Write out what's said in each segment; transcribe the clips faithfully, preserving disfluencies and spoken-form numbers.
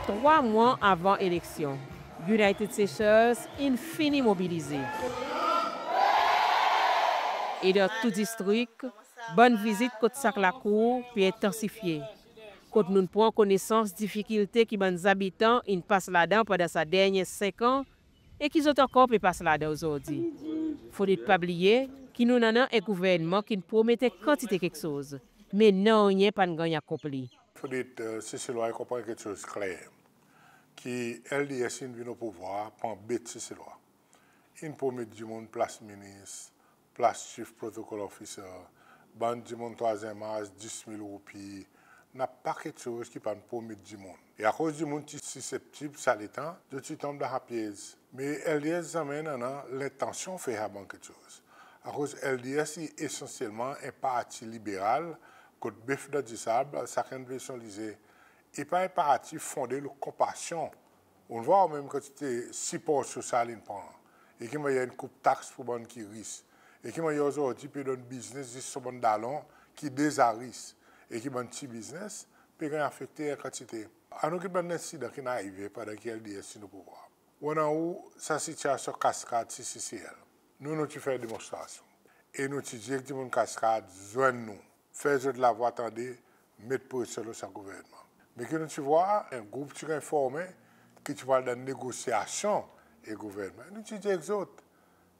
Trwa mwan avan eleksyon, United Seychelles in fini mobilize. E dan tou distrik, bann vizit kot sak lakour pe entansifye, kot nou'n pran konesans difikilte ki bann zabitan in pas ladan pandan sa dernyen senk an e ki zot ankor pe pas ladan ozordi. Fodre pa bliye ki nou'n annan en gouvernman ki'n promet en kantite keksoz, me nanryen pa'n ganny akonpli. Fodre, e, Seselwa i konpran keksoz kler, ki L D S in vin o pouvwar pou anbet Seselwa. In promet dimoun plas minis, plas Chief Protocol Officer, bann dimoun trwazyenm az dis mil roupi, napa keksoz ki pa'n promet dimoun. E akoz dimoun ti siseptib sa letan, zot ti tonm dan sa pyez. Me L D S zanmen annan lentansyon fer sa bann keksoz. Akoz L D S i esansyelman en parti liberal, kot bef dan disab, sakenn vey son lize. I pa en parti fonde lo konpasyon. Ou'n vwar ou menm kan ti sipor sosyal in pran, e ki mannyer in koup taks pour bann ki ris, e ki mannyer ozordi pe donn biznes zis son bann dalon ki deza ris, e ki bann pti biznes pe ganny afekte en kantite. Annou gete bann lensidan ki'n arive pandan ki L D S ti o pouvwar. Ou annan ou sa sitiasyon Cascade C C C L. Nou, nou ti fer demonstrasyon. E nou ti dir ek dimoun Cascade, zwenn nou, fer zot lavwa tande, met presyon lo sa gouvernman. Me ki nou ti vwar, en group ti ganny formen ki ti pou al dan negosyasyon ek gouvernman. Nou ti dir ek zot,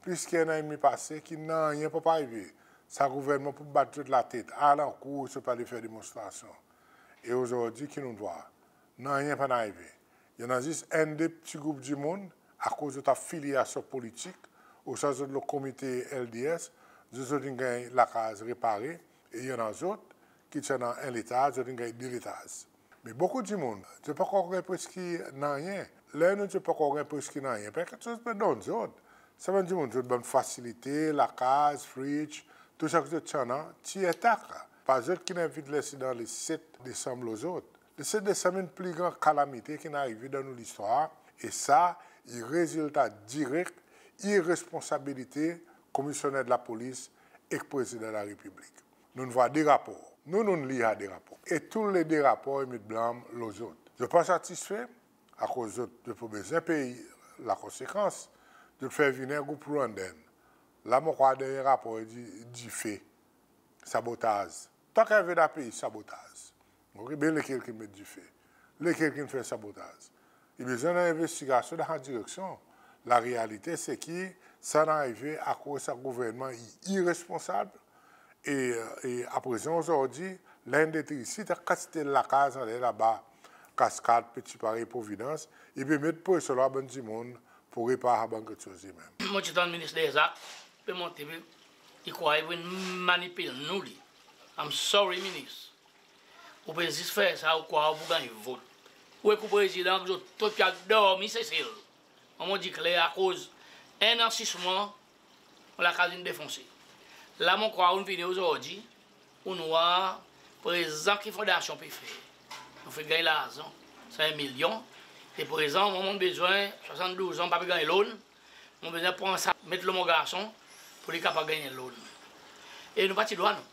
plis ki en an edmi pase, ki nanryen pa pou arive. Sa gouvernman pou bat zot latet, al ankour, zot pa le fer demonstrasyon. E ozordi ki nou'n vwar, nanryen pa'n arive. I annan zis enn de pti group dimoun, akoz zot afilyasyon politik, ouswa zot lo komite L D S, zot, zot in ganny lakaz repare, e i annan zot ki ti annan en letaz, zot in ganny de letaz. Me bokou dimoun, zot pa ankor ganny preski nanryen. Ler nou dir pa ankor ganny preski nanryen, pa keksoz pe donn zot. Sa bann dimoun, zot bann fasilite, lakaz, fridge, tou sa ki zot ti annan, ti entak. Pa zot ki'n envit lensidan le set Desanm lo zot. Le set Desanm, enn pli gran kalamite ki'n arive dan nou listwar, e sa i rezilta direk iresponsabilite Komisyoner de Lapolis ek Prezidan Larepiblik. Nou'n vwar de rapor. Nou, nou'n lir sa de rapor. E tou le de rapor i met blanm lo zot. Zot pa satisfe, akoz zot, zot pou bezwen pey lakonsekans. Zot fer vini en group Rwandan. La mon krwar dernyen rapor i dir dife, sabotaz. Tan ki i annan dan pei, sabotaz. Oke, be lekel ki'n met dife? Lekel ki'n fer sabotaz? I bezwen annan envestigasyon dan sa direksyon. Larealite se ki sa in arive akoz sa gouvernman i iresponsab. E, e aprezan ozordi, lenn de trisi, sa kantite lakaz anler laba, Cascade, Petit Paris, Providence, i pe met presyon lo bann dimoun pour repar sa bann keksoz li menm. Mon ti tann Minis Derzac pe monte, pe, i krwar i vin manipil nou li. I'm sorry, Minis. Ou pe zis fer sa, ou krwar ou pou ganny vot. Ou ek ou Prezidan, zot tou pe al dormi Sesel. Mwan mon dir kler, akoz enn an sis mwan, mon lakaz in defonse. La mon krwar ou'n vini ozordi, ou'n vwar prezan ki fondasyon pe fer. Nou fek ganny larzan, sa en milyon. E prezan, mwan mon bezwen, swasanndouz an, pa pe ganny loan. Mon bezwen pran sa, met lo mon garson pour li kapab ganny loan. E nou pa ti dwa, nou.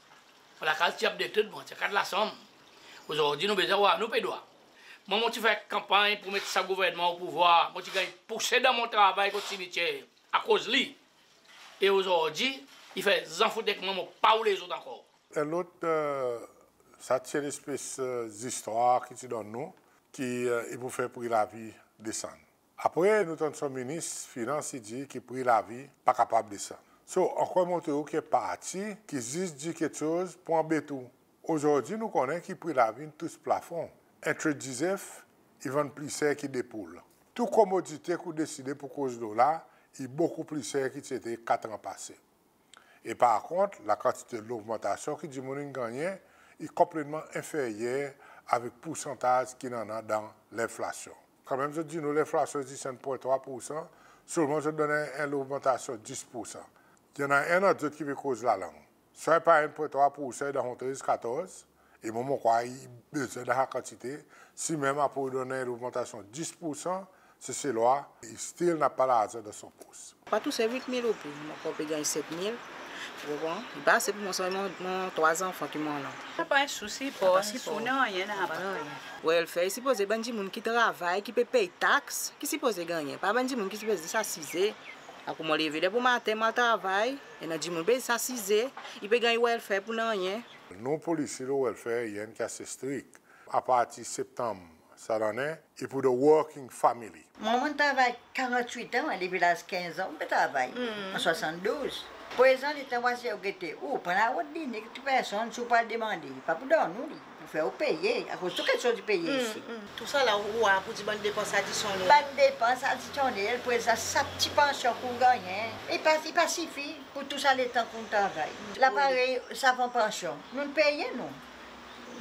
Mon lakaz ti updated, bon, ti a kat lasanm. Ozordi nou bezwen war nou pe dwa. Mwan mon ti fer kanpanny pour met sa gouvernman o pouvwar, mon ti ganny pouse dan mon travay kot simityer akoz li. E ozordi i fer zanfout ek mwan, mon pa oule zot ankor. En lot, e, sa ti en lespes, e, zistwar ki ti donn nou, ki, e, i pou fer pri lavi desann. Apre nou tann son Minis Finans i dir ki pri lavi pa kapab desann. So, ankor montre ou ki en parti ki zis dir keksoz pour anbet ou. Ozordi nou konnen ki pri lavi in tous plafon. En tret dizef i vann pli ser ki de poul. Tou komodite ki ou deside pour koz lo la, i bokou pli ser ki ti ete kat an pase. E par kont, lakantite logmantasyon ki dimoun in gannyen i konpletman enferyer avek poursantaz ki'n annan dan lenflasyon. Kanmenm zot dir nou lenflasyon i zis enn pwen trwa poursan, selman zot donn en logmantasyon dis poursan. I annan enn an zot ki pe koz lalang. Swa i pa enn pwen trwa poursan, i dan son trez, katorz, e mwan mon krwar i bezwen dan sa kantite, si menm apre ou donn en logmantasyon dis poursan, Seselwa i still napa larzan dan son pos. Pa touse wit mil roupi, mon ankor pe ganny set mil. Ou konpran? I pa ase pour mwan, selman mon trwa zanfan ki mon annan. Sa pa en sousi, pa en sousi, pa nanryen, napa nanryen. Welfare i sipoze bann dimoun ki travay, ki pe pey taks, ki sipoze gannyen. Pa bann dimoun ki sipoze zis asize. Akoz mon leve depi bomaten, mon al travay, e bann dimoun pe zis asize, i pe ganny welfare pour nanryen. Nou polisi lo welfare i enn ki ase strik. Apartir Septanm sa lannen, i pour the working family. Mwan, mon'n travay karant-wit an, depi laz kenz an mon pe travay, an swasanndouz. Prezan letan ou asize ou gete, ou pa om, ou dir nek tou personn, si ou pa demande, pa pour donn ou li, pour fer ou peye, akoz tou keksoz i peye isi. Tousala ou war pour dir bann depans adisyonnel. Bann depans adisyonnel, prezan sa pti pansyon ki ou gannyen, i pa, i pa sifi pour tou sa letan ki ou travay. La parey, sa van pansyon, nou'n peye nou.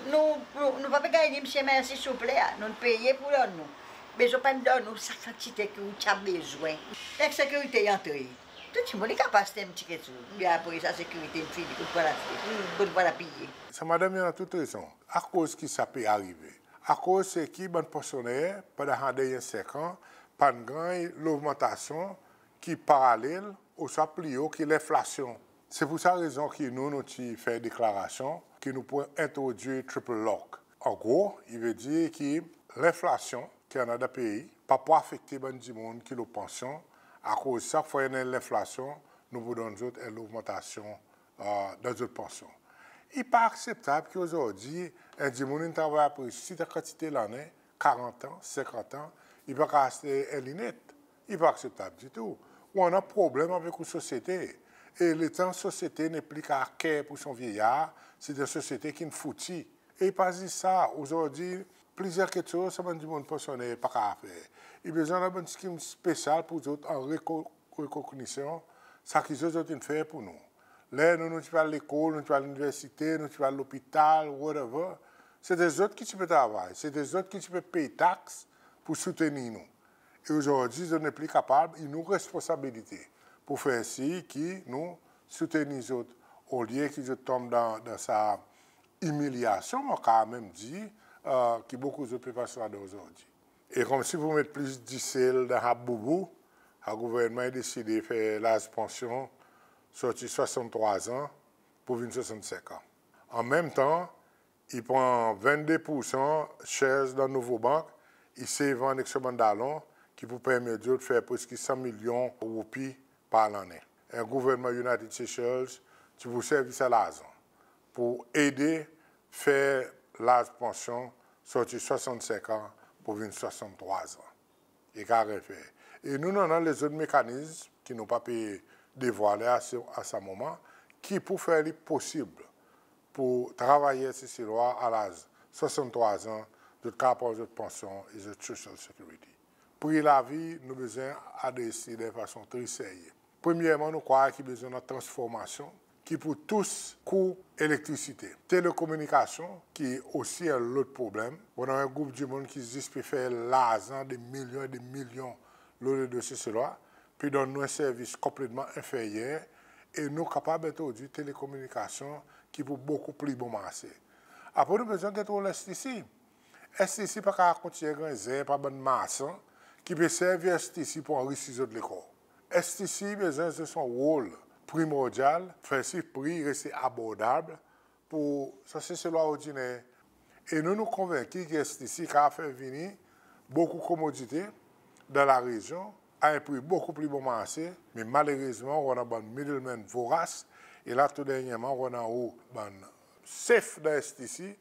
Nou, nou, nou pa pe ganny dir msye mersi, souple, a, nou'n peye pour donn nou. Bezwen pa donn ou sa kantite ki ou ti a bezwen. Ensekirite i antre. Tou dimoun i kapab aste en pti keksoz. Me apre sa, sekirite in fini, kot pou al aste, kot pou al apiye. Sa madanm i annan tou rezon. Akoz ki sa pe arive? Akoz se ki bann pansyoner, pandan sa dernyen senk an, pa'n ganny logmantasyon ki paralel ouswa pli o ki lenflasyon. Se pour sa rezon ki nou, nou ti fer deklarasyon ki nou pou entrodwir triple lock. An gro, i vedir ki lenflasyon ki annan dan pei pa pou afekte bann dimoun ki lo pansyon, akoz sak fwa i annan lenflasyon, nou pou donn zot en logmantasyon, e, dan zot pansyon. I pa akseptab ki ozordi en dimoun in travay apre sitan kantite lannen, karant an, senkant an, i pa kapab aste en linet. I pa akseptab ditou. Ou annan problenm avek ou sosyete. E letan sosyete nepli kapab care pour son vyeyar, se en sosyete ki'n fouti. E i pa zis sa, ozordi plizyer keksoz sa bann dimoun pansyoner pa kapab fer. I bezwen annan bann skim spesyal pour zot an reko-, rekognisyon sa ki zot, zot in fer pour nou. Ler nou, nou ti pe al lekol, nou ti pe al liniversite, nou ti pe al lopital, whatever, se ti zot ki ti pe travay, se ti zot ki ti pe pey taks pour soutenir nou. E ozordi zot nepli kapab, i nou responsabilite pour fer sir ki nou soutenir zot, olye ki zot tonm dan, dan sa imilyasyon, mon kapab menm dir, e, ki bokou zot pe pas ladan ozordi. E konmsi pour met plis disel dan sa boubou, sa gouvernman i deside fer laz pansyon sorti swasanntrwa an pour vin swasannsenk an. An menm tan, i pran vennde poursan shares dan Nouvobanq, i sey vann ek son bann dalon, ki pou permet zot fer preski san milyon roupi par lannen. En gouvernman United Seychelles ti pou servi sa larzan pour ede fer laz pansyon sorti swasannsenk an pour vin swasanntrwa an. I kapab refer. E nou, nou annan lezot mekanizm ki nou pa pe devwale a se, a sa moman, ki pou fer li posib pour travayer Seselwa a laz swasanntrwa an, zot kapab pran zot pansyon e zot Social Security. Pri lavi, nou bezwen adres li dan en fason tre serye. Premyerman, nou krwar ki bezwen annan transformasyon ki pou tous kou elektrisite, telekominikasyon, ki osi en lot problenm. Ou annan en group dimoun ki zis pe fer larzan, de milyon e de milyon lo ledo Seselwa, pe donn nou en servis konpletman enferyer, e nou kapab entrodwir telekominikasyon ki pou bokou pli bon marse. Apre, nou bezwen get rol S T C. S T C pa kapab kontinyen ganny zer par bann marsan ki pe servi S T C pour anrisi zot lekor. S T C bezwen zwe son rol primordyal, fer sir pri reste abordab pour sa Seselwa ordiner. E nou, nou konvenki ki S T C kapab fer vini bokou komodite dan larezyon a en pri bokou pli bon marse, me malerezman, ou annan bann middlemen voras, e la tou dernyerman, ou annan ou bann sef dan S T C,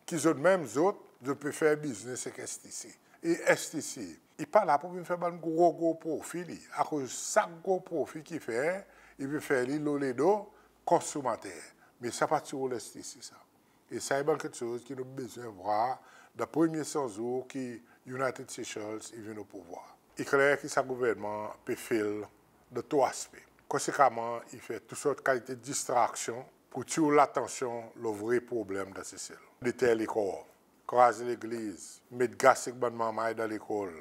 ki zot menm zot, zot pe fer biznes ek S T C. E S T C i pa la pour vin fer bann gro, gro profi li, akoz sak gro profi ki fer, i pe fer li lo ledo konsomater. Me sa pa ti rol S T C sa. E sa i bann keksoz ki nou bezwen vwar dan premye san zour ki United Seychelles i vin o pouvwar. I kler ki sa gouvernman pe fail dan tou aspe. Konsekaman, i fer tou sort kalite distraksyon pour tir ou latansyon lo vre problenm dan Sesel. Deter lekor, kraz legliz, met gas ek bann marmay dan lekol,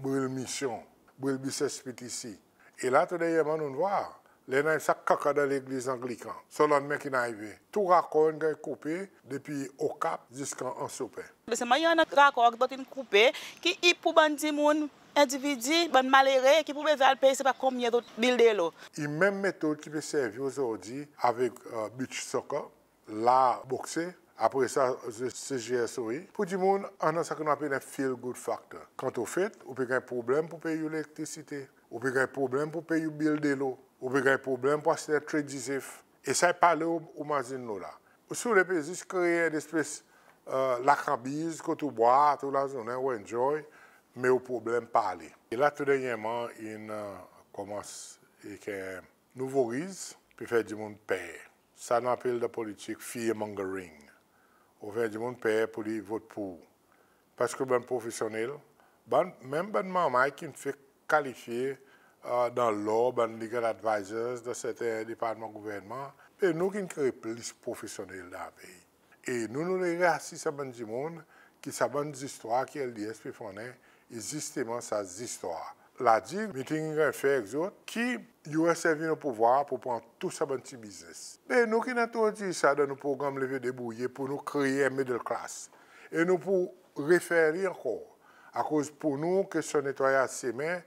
bril misyon, bril bis S P T C. E la tou dernyerman nou'n vwar, Ler i annan sa kaka dan legliz Anglikan, son lannmen ki'n arive, tou rakor in ganny koupe depi Okap ziska Anse Aux Pins. Be selman i annan rakor ki zot in koupe, ki i pour bann dimoun, endividi, bann malere, ki pour bezwen al pey sepa konbyen zot bil delo. I menm metod ki pe servi ozordi avek, e, beach soccer, la bokse, apre sa, CGSOE, pour dimoun annan sa ki nou apel en feel good factor. Kan ou fet, ou pe ganny problenm pour pey ou elektrisite, ou pe ganny problenm pour pey ou bil delo, ou pe ganny problenm pour aste en tray dizef. E sa i pa le ou, ou mazin lo la. Ou si ou le pe zis kree en lespes, e, lakanbiz kot ou bwar tou lazournen, ou enjoy, me ou problenm pa le. E la tou dernyerman, in, e, konmans ek en nouvo riz, pe fer dimoun per. Sa nou apel dan politik fear mongering. Ou fer dimoun per pour li vot pour ou. Parski bann profesyonnel, bann, menm bann marmay ki'n fek kalifye, e, dan law, bann legal advisors dan serten departman gouvernman, e nou ki'n kree plis profesyonnel dan pei. E nou, nou le reasir sa bann dimoun ki sa bann zistwar ki LDS pe flannen, i zisteman sa zistwar. La dir, miting in ganny fer ek zot, ki US vin o pouvwar pour pran tou sa bann pti biznes. Be nou ki'n entrodwir sa dan nou progranm Leve Debrouye pour nou kree en middle class. E nou pou refer li ankor. Akoz pour nou, kestyon netwayaz semen,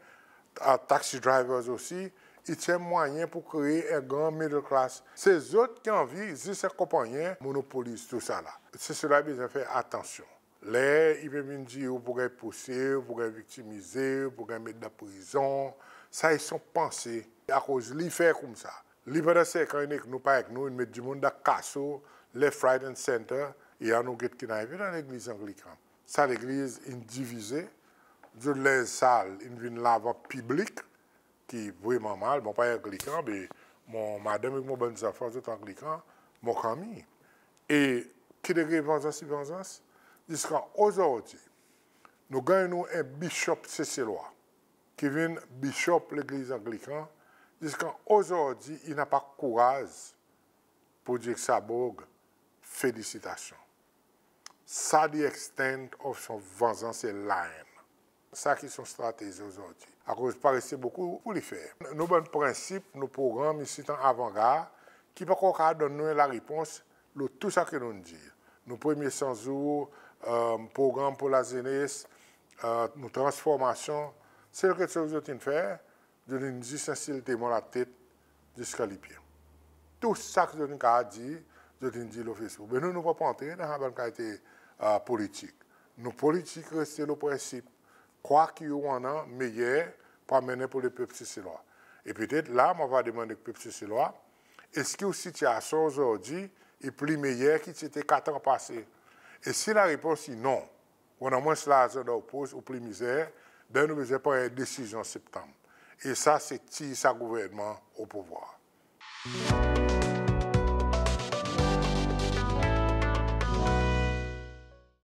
a, taxi drivers osi, i ti en mwayen pour kree en gran middle class. Se zot ki anvi zis en konpannyen monopoliz tou sa la. Sesel i bezwen fer atansyon. Ler i pe vin dir ou pour ganny pouse, ou pour ganny viktimize, ou pour ganny met dan prizon, sa i son panse. Akoz li fer koumsa. Li pandan senk an in ek nou, pa ek nou, in met dimoun dan kaso, left, right and center, e annou get ki'n arive dan legliz Anglikan. Sa legliz in divize, zot lenz sal in vin lavan piblik, ki vreman mal. Mon pa Anglikan, be mon madanm ek mon bann zanfan zot Anglikan, mon kanmi. E ki degre vanzans i vanzans? Ziska ozordi, nou ganny nou en bishop Seselwa, ki vin bishop legliz Anglikan, ziska ozordi i napa kouraz pour dir ek sa boug, felisitasyon. Sa the extent of son vanzans e laenn. Sa ki son stratezi ozordi. Akoz pa reste bokou pour li fer. Nou bann prensip, nou progranm isi dan Avangard, ki pa ankor kapab donn nou larepons lo tou sa ki nou'n dir. Nou premye san zour, e, progranm pour lazenes, e, nou transformasyon, sel keksoz zot in fer, zot in zis ensilte mwan latet ziska lipye. Tou sa ki zot in kapab dir, zot in dir lo Facebook. Me nou, nou pa pou antre dan sa bann kalite, e, politik. Nou politik reste lo prensip. Kwa ki ou annan meyer pour anmennen pour lepep Seselwa. E petet la, mon ava demann ek pep Seselwa, eski ou sitiasyon ozordi i pli meyer ki ti ete kat an pase? E si larepons i non, ou annan mwens larzan dan ou pos, ou pli mizer, be nou bezwen pran en desizyon Septanm. E sa se tir sa gouvernman o pouvwar.